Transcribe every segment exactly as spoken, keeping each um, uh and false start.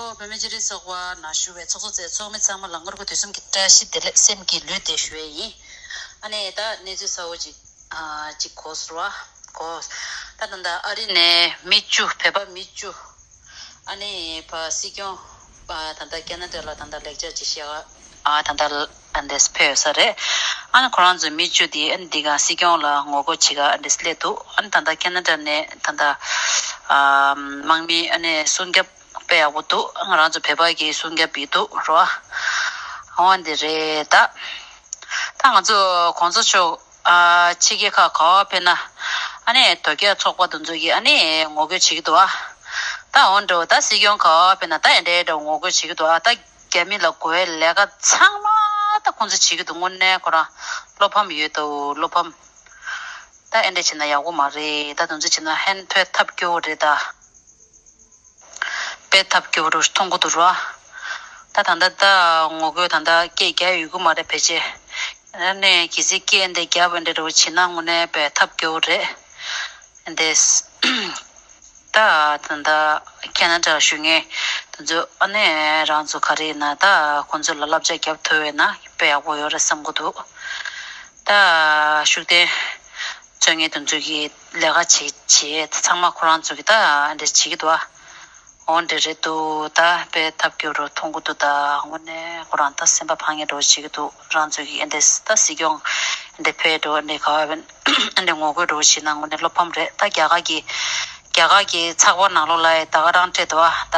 བོད་མི་སྤྱི་འཐུས་ཚོགས་པ་ནང་བཞུགས་པའི་ཚོགས་གཙོ་མཛད་ཚོགས་མི་ཚང་མ་ལ་སྔ་དགོང་དུས་གསུམ་གྱི་བཀྲ་ཤིས་བདེ་ལེགས་སེམས་ཀྱི་ལུས་བདེ་ཞུ་ཡས་ཡིན། ཨ་ནི་ད་གནས་ཚུལ་གསར་པ་ཅིག་ཨ་ཅིག་གོ་སོང་བ་གོ། ད་ད་ལྟ་ཨ་རི་ནས་མི་བཅུ་བོད་པ་མི་བཅུ། ཨ་ནི་ཕ་སྲིད་སྐྱོང་ཨ་ད་ལྟ་ཁེ་ན་ཌ་ལ་ད་ལྟ་ལེགས་ཆ་ཅིག་བཤད་ཨ་ད་ལྟ་ཨ་འདྲས་ཕེབས་ཡོད་ས་རེད། ཨ་ནི་ཁོ་རང་ཚོ་མི་བཅུ་དེ་ཨ་ནི་འདི་ག་སྲིད་སྐྱོང་ལ་ངོ་རྒོལ་བྱེད་ག་ཨ་འདྲས་སླེབས་འདུག་ཨ་ནི་ད་ལྟ་ཁེ་ན་ཌ་ནས་ད་ལྟ་ཨ་དམག་མི་ཨ་ནི་སྲུང་སྐྱོབ་དཔེ་ཡག་པོ་འདུག་ང་རང་ཚོ་བོད་པ་གི་སྲུང་སྐྱོབ་བྱེད་འདུག་རོ། འོ་འདི་རེད་ད། ད་ང་ཚོ་གོང་ས་མཆོག་ཨ་ཕྱི་རྒྱལ་ཁག་ག་བ་ཕེབས་ན་ཨ་ནི་དོལ་རྒྱལ་ཚོགས་པ་དེ་ཚོ་གིས་ཨ་ནི་ངོ་རྒོལ་བྱེད་ཀྱི་འདུག་ཨ། ད་འོ་འདྲ་བོ་ད་སྲིད་སྐྱོང་ག་བ་ཕེབས་ན་ད་ཨེ་འདྲ་འདྲ་ངོ་རྒོལ་བྱེད་ཀྱི་འདུག་ཨ། ད་རྒྱ་མི་ལ་རྒོལ་བའི་ལས་ཀ་ཚང་མ་ད་ཁོང་ཚོ་བྱེད་ཀྱི་འདུག་དངོས་གནས་ཁོ་རང་བློ་ཕམ་ཡོད་དོ་བློ་ཕམ། ད་ཨེ་འདྲ་བྱེད་ན་ཡག་པོ་མ་རེད། ད་དེ་ཚོ་བྱེད་ན་ཧན་ཐོད་ཐབས་སྐྱོ་བོ་རེད་ད། དཔེ་ཐབས་སྐྱོ་བོ་རུ་མཐོང་གི་འདུག་ར། ད་ད་ལྟ་ད་ངོ་རྒོལ་ད་ལྟ་སྐད་རྒྱག་ཡོད་གི་མ་རེད་ཕལ་ཆེར། ཨ་ནི་གལ་སྲིད་སྐད་འདི་རྒྱབ་འདི་འདྲ་བོ་བྱེད་ན་དངོས་གནས་དཔེ་ཐབས་སྐྱོ་བོ་རེད། འདི་ད་ད་ལྟ་ཁེ་ན་ཌ་བཞུགས་མཁན་དེ་ཚོ་ཨ་ནི་རང་ཚོ་ག་རེ་ཡིན་ན་ད་ཁོང་ཚོ་ལ་བསླབ་བྱ་རྒྱབ་ཐུབ་པ་ཡིན་ན་དཔེ་ཡག་པོ་ཡོད་རེད་བསམ་གི་འདུག་ད་ཤུགས་ལྡན་ཚོ་ངེད་དེ་ཚོ་གི་ལས་ཀ་བྱེད་བྱེད་ཚང་མ་ཁོ་རང་ཚོ་གི་ད་འདྲ་བྱེད་ཀྱི་འདུག་ཨ། འོ་འདྲ་རེད་འདུག་ད་དཔེ་ཐབས་སྐྱོ་རུ་མཐོང་གི་འདུག་ད་དངོས་གནས་ཁོ་རང་ད་སེམས་པ་ཕངས་ངེས་འདྲ་བོ་བྱེད་ཀྱི་འདུག་རང་ཚོ་གི་འདྲ་ད་སྲིད་སྐྱོང་འདྲ་ཕེབས་འདྲ་བོ་འདྲ་ག་བ་འདྲ་ངོ་རྒོལ་འདྲ་བོ་བྱེད་ན་དངོས་གནས་བློ་ཕམ་རེད། ད་རྒྱ་གར་གི་རྒྱ་གར་གི་ཚགས་པར་ནང་ལོགས་ལ་ཡ་ད་ག་རང་སྤྲད་འདུག་ཨ། ད་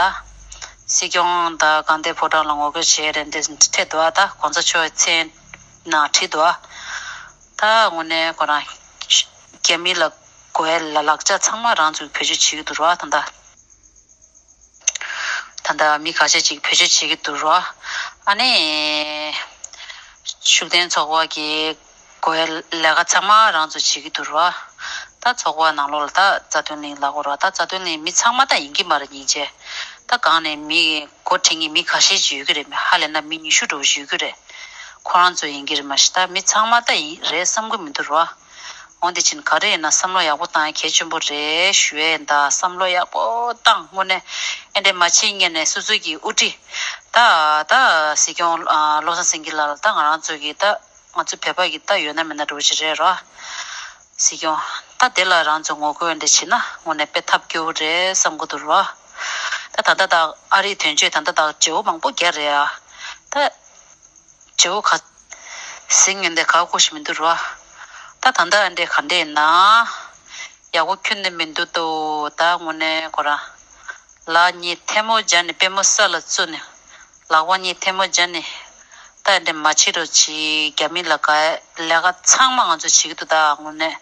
སྲིད་སྐྱོང་ད་གང་ལྟར་ཕོ་བྲང་ལ་ངོ་རྒོལ་བྱས་རེད་འདྲ་སྤྲད་འདུག་ཨ། ད་གོང་ས་མཆོག་མཚན་ནང་བྲིས་འདུག་ཨ། ད་དངོས་གནས་ཁོ་རང་རྒྱ་མི་ལ་རྒོལ་ལ་ལག་ཆ་ཚང་མ་རང་ཚོས་བེད་སྤྱོད་བྱེད་ཀྱི་འདུག་ར། ད་ལྟ་ད་ལྟ་མི་ཁ་ཤས་ཅིག་བེད་སྤྱོད་བྱེད་ཀྱི་འདུག་ར། ཨ་ནི་ཤུགས་ལྡན་ཚོགས་པ་གི་རྒོལ་ལས་ཀ་ཚང་མ་རང་ཚོས་བྱེད་ཀྱི་འདུག་ར། ད་ཚོགས་པ་ནང་ལོགས་ལ་ད་རྩ་དོན་གླིང་ལབ་དགོས་ར། ད་རྩ་དོན་གླིང་མི་ཚང་མ་ད་ཡིན་གྱི་མ་རེད་སྙིང་རྗེ། ད་གང་ནས་མི་འགོ་ཁྲིད་མཁན་མི་ཁ་ཤས་ཅིག་ཡོད་ཀྱི་རེད། མི་ཧ་ལས་ན་མི་ཉི་ཤུ་འགྲོ་ཡོད་ཀྱི་རེད། ཁོ་རང་ཚོ་ཡིན་གྱི་རེད་མ་གཞི། ད་མི་ཚང་མ་ད་ཡིན་རེད་བསམ་གྱི་མི་འདུག་ར། འོན་ཏེ་ཕྱིན་ག་རེ་ཡིན་ན་བསམ་བློ་ཡག་པོ་བཏང་ཡ་གལ་ཆེན་པོ་རེད་ཞུ་ཡས་ཡིན། ད་བསམ་བློ་ཡག་པོ་བཏང་། དངོས་གནས་ཨེ་འདྲས་མ་བྱེད་སྔོན་ནས་སོ་སོ་གི་དབུ་ཁྲིད་ད་ད་སྲིད་སྐྱོང་ཨ་བློ་བཟང་སེང་གེ་ལགས་ལ་ད་ང་རང་ཚོ་གི་ད་ང་ཚོ་བོད་པ་གི་ད་ཡོད་ན་མེད་ན་འགྲོ་གི་རེད་ར། སྲིད་སྐྱོང་ད་དེ་ལ་རང་ཚོ་ངོ་རྒོལ་འདྲ་བྱེད་ན་དངོས་གནས་དཔེ་ཐབས་སྐྱོ་བོ་རེད་བསམ་གི་འདུག་ར། ད་ད་ད་ད་ཨ་རིའི་དོན་གཅོད་ད་ད་ད་བརྗེ་བོ་མང་པོ་རྒྱག་རེད་ཨ། ད་བརྗེ་བོ་ག་ཟིན་ངན་དེ་ག་གོ་ཞིག་མི་འདུག་ར། ད་ད་ད་ཨ་འདྲས་ག་འདྲས་ན་ཡག་པོ་ཁྱོན་ནས་མི་འདུག་ཏོ། ད་དངོས་གནས་ཁོ་རང་ལག་གཉིས་ཐལ་མོ་སྦྱར་ནས་པུས་མོ་ས་ལ་བཙུགས་ནས་ལག་པ་གཉིས་ཐལ་མོ་སྦྱར་ནས་ད་ཨ་འདྲས་མ་བྱེད་རོགས་གྱིས། རྒྱ་མི་ལ་དགའ་ལས་ཀ་ཚང་མ་ང་ཚོ་བྱེད་ཀྱི་འདུག་ད་དངོས་གནས་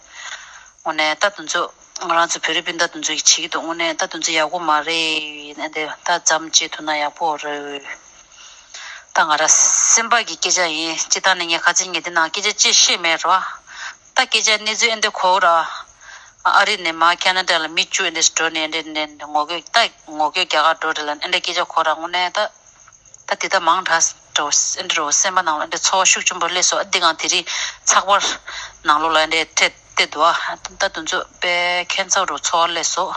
དངོས་གནས་ད་དེ་ཚོ་ང་རང་ཚོ་བོད་རིགས་སྤུན་ཟླ་དེ་ཚོ་གིས་བྱེད་ཀྱི་འདུག་དངོས་གནས་ད་དེ་ཚོ་ཡག་པོ་མ་རེད། ཨ་འདྲས་ད་མཚམས་བཅད་ཐུབ་ན་ཡག་པོ་རེད། ད་ང་རང་སེམས་པ་གི་སྐད་ཆ་ཡིན། སྤྱིར་བཏང་ནས་ངས་ཁ་ཚིག་ངས་འདི་ནང་སྐད་ཆ་ཅི་བཤད་མེད་རོ། ད་སྐད་ཆ་གནས་ཚུལ་ཨེ་འདྲ་གོ་ར། ཨ་རི་ནས་མར་ཁེ་ན་ཌ་ལ་མི་བཅུ་ཨེ་འདྲ་འགྲོ་ནས་ཨེ་འདྲ་ནས་ངོ་རྒོལ་ད་ངོ་རྒོལ་རྒྱག་ག་འགྲོ་རེད་ལ་ཨེ་འདྲ་སྐད་ཆ་གོ་ར་དངོས་གནས་ད། ད་འདི་ད་མང་དྲགས་འགྲོ་ཨེ་འདྲ་རོ་སེམས་པ་ནང་ལ་ཨེ་འདྲ་ཚོར་བ་ཤུགས་ཆེན་པོ་སླེབས་སོང་། ཨ་འདི་གང་དེ་རིང་ཚགས་པར་ནང་ལོགས་ལ་ཨེ་འདྲ་འཕྲད་དེ་འདུག་ཨ། ད་དེ་ཚོ་དཔེ་ཁྱད་མཚར་རུ་ཚོར་བ་སླེབས་སོང་།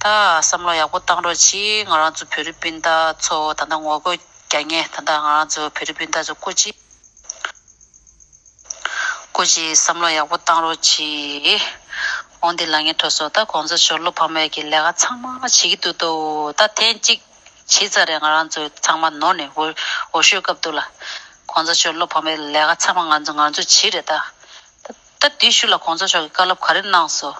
ད་བསམ་བློ་ཡག་པོ་བཏང་རོགས་གྱིས། ང་རང་ཚོ་བོད་རིགས་སྤུན་ཟླ་ཚོ་ད་ལྟ་ངོ་རྒོལ་རྒྱག་མཁན་ད་ལྟ་ང་རང་ཚོ་བོད་རིགས་སྤུན་ཟླ་ཚོ་སྐུ་མཁྱེན། སྐུ་མཁྱེན་བསམ་བློ་ཡག་པོ་བཏང་རོགས་གྱིས། འོན་ཏེ་ལབ་མཁན་འགྲོ་སོང་། ད་གོང་ས་མཆོག་བློ་ཕམ་པའི་གི་ལས་ཀ་ཚང་མ་བྱེད་ཀྱི་འདུག་ཏོ། ད་ཐེངས་གཅིག་བྱས་ཚར་རེད། ང་རང་ཚོ་ཚང་མ་ནོར་ནས་འོ་འོ་ཤོད་སྐབས་དུ་ལ། གོང་ས་མཆོག་བློ་ཕམ་པའི་ལས་ཀ་ཚང་མ་ང་ཚོ་ང་ཚོ་བྱས་རེད་ད། ད་ད་དེའི་ཤུལ་ལ་གོང་ས་མཆོག་གིས་བཀའ་སློབ་ག་རེ་གནང་སོང་།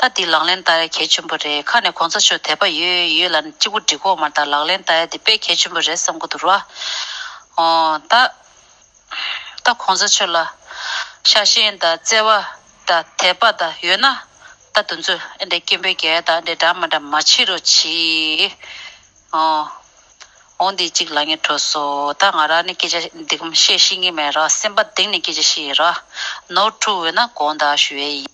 ད་དེ་ལག་ལེན་བསྟར་ཡ་གལ་ཆེན་པོ་རེད། ཁ་ནས་གོང་ས་མཆོག་དད་པ་ཡོད་ཡོད་ལབ་ནས་གཅིག་པུ་འགྲིག་གོ་མ་རེད། ད་ལག་ལེན་བསྟར་ཡ་དེ་དཔེ་གལ་ཆེན་པོ་རེད་བསམ་གི་འདུག་ར། ཨོ་ད། ད་གོང་ས་མཆོག་ལ་ཤ་ཞེན་དང་བརྩེ་བ་དང་དད་པ་དང་ཡོད་ན་ད་དེ་ཚོ་ཨེ་འདྲ་སྐད་འབོད་རྒྱག་ཡ་དང་ཨེ་འདྲ་འདྲ་མི་འདྲ་མ་བྱེད་རོགས་གྱིས། ཨོ། འོ་འདི་གཅིག་ལབ་མཁན་འགྲོ་སོང་། ད་ང་རང་ནི་སྐད་ཆ་འདི་གམ་བཤད་ཤེས་ཀྱི་མེད་ར། སེམས་པ་གཏིང་ནས་སྐད་ཆ་བཤད་ཡིན་ར། ནོར་འཁྲུལ་ཡོད་ན་དགོངས་དག་ཞུ་ཡས་ཡིན།